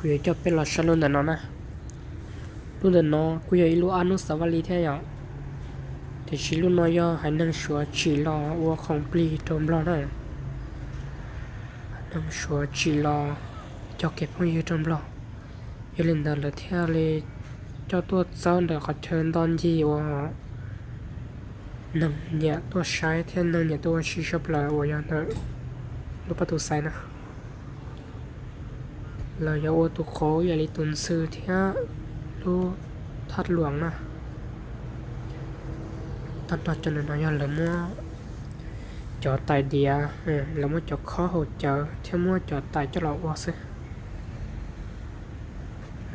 Kuv yuav coj peb los saib lub ntawm no na. Lub ntawm no kuj yog ib lub ab nub xav vaj li thiab yom, tiam sis lub no yog haiv neeg Suav tsim los ua khoom plig rau Nplog na. Haiv neeg Suav tsim los coj kev phooj ywg rau Nplog, yog li ntawd lawv thiaj li coj tuaj txawb ntawm qhov chaw ntoj ncig uas neeg nyiam tuaj saib thiab neeg nyiam tuaj ua si sab plaws uas yog ntawm lub pab tus xais na. Lawv yuav ua tus qauv ib yam li tus ntxhw thiab lub thaj luam na. Tag nrho cov ntawm no yog lawv muab cov tais diav, lawv muab cov khob haus cawv thiab muab cov tais coj los ua xwb.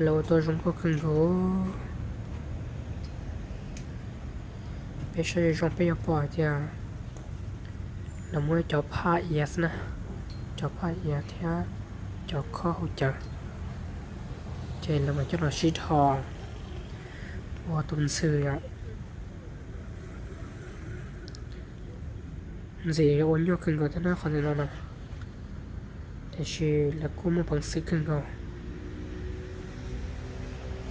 Lawv ua tuaj zoo nkauj kawg nkaus. Peb saib zoo zoo peb yuav pom hais tias lawv muab cov phaj iav xwb na, cov phaj iav thiab cov khob haus cawv, ces lawv mam coj los sib dhos ua tus ntxhw os. Ntxim yuav ua nyuaj kawg nkaus thiab na qhov ntawm no na, tiam sis lawv kuj muaj peev xwm kawg nkaus.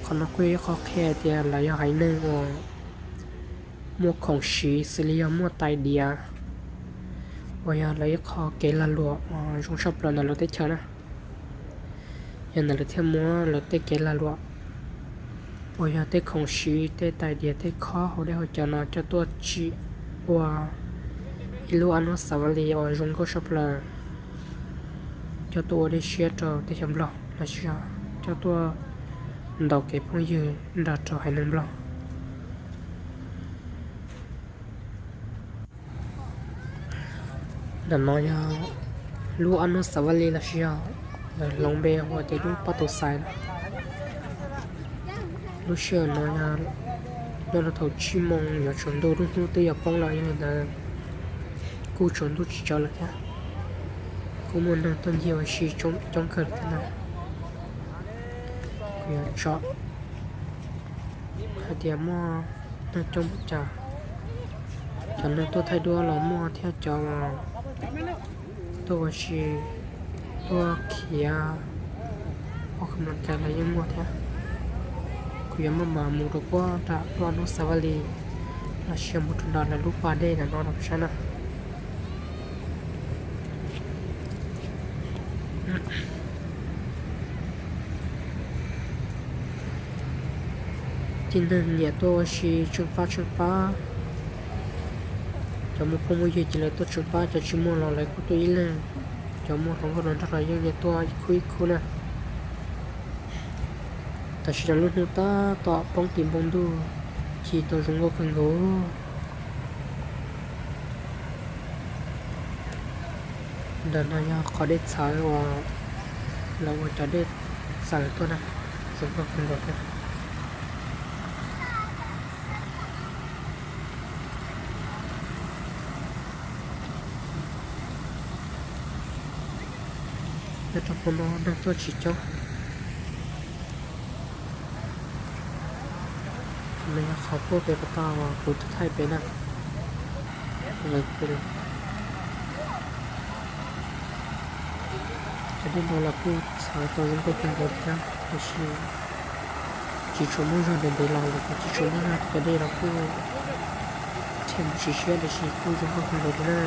Qhov no kuj yog ib qho qhia hais tias lawv yog haiv neeg uas muaj khoom siv xws li yog muaj tais diav, uas yog lawv ib qho kev lag luam uas zoo tshaj plaws ntawm lawv teb chaws na. Yog ntawd lawv thiaj muab lawv tej kev lag luam uas yog tej khoom siv, tej tais diav, tej khob haus dej haus cawv no coj tuaj tsim ua ib lub ab nub xav vaj li uas zoo nkauj tshaj plaws, coj tuaj ua dej siab rau teb chaws Nplog los sis coj tuaj ntaus kev phooj ywg nrog rau haiv neeg Nplog. Ntawm no yog lub ab nub xav vaj li los sis yog lawv hloov npe hu tias lub pab tus xais na. Lub sij hawm no yog nyob rau thaum tsib moo yuav tsaus ntuj, lub hnub twb yuav poob lawm, yog li ntawd kuj tsaus ntuj tsis tsawg lawm thiab. Kuj muaj neeg tuaj ncig ua si coob kawg lawm thiab na. Kuv yuav tsom hais tias muaj neeg coob npaum cas, cov neeg tuaj thaij duab los muaj thiab cov tuaj ua si, tuaj khiav ua kha mlam kais los yeej muaj thiab. Kuv yuav maj mam mus rau puag nram lub ab nub xav vaj li los sis mus rau nram lawv lub pas dej ntawm no rau peb saib na. Tib neeg nyiam tuaj ua si tsheej pab tsheej pab. Cov muaj phooj muaj ywg ces lawv tuaj tsheej pab, cov tsis muaj los lawv kuj tuaj ib leeg. Cov muaj hluas nkauj hluas nraug los yeej nyiam tuaj ib khub ib khub na. Tam sim no lub hnub tab tom poob tim npoo ntuj, ci tau zoo nkauj kawg nkaus. Ntawm no yog qhov dej txhawv uas lawv ua cov dej txaws tuaj na, zoo nkauj kawg nkaus thiab. Nyob rau hmo no neeg tuaj tsis coob. Qhov no yog qhov puag pem pas tau kuv thaij pem na. Cov dej no los kuj txhawv tau zoo nkauj kawg nkaus thiab, tiam sis tsis tshua muaj zog ntev ntev los lawm, kuj tsis tshua muaj zog, cov dej los kuj rhiaj mus tsis siab tiam sis kuj zoo nkauj kawg nkaus thiab na.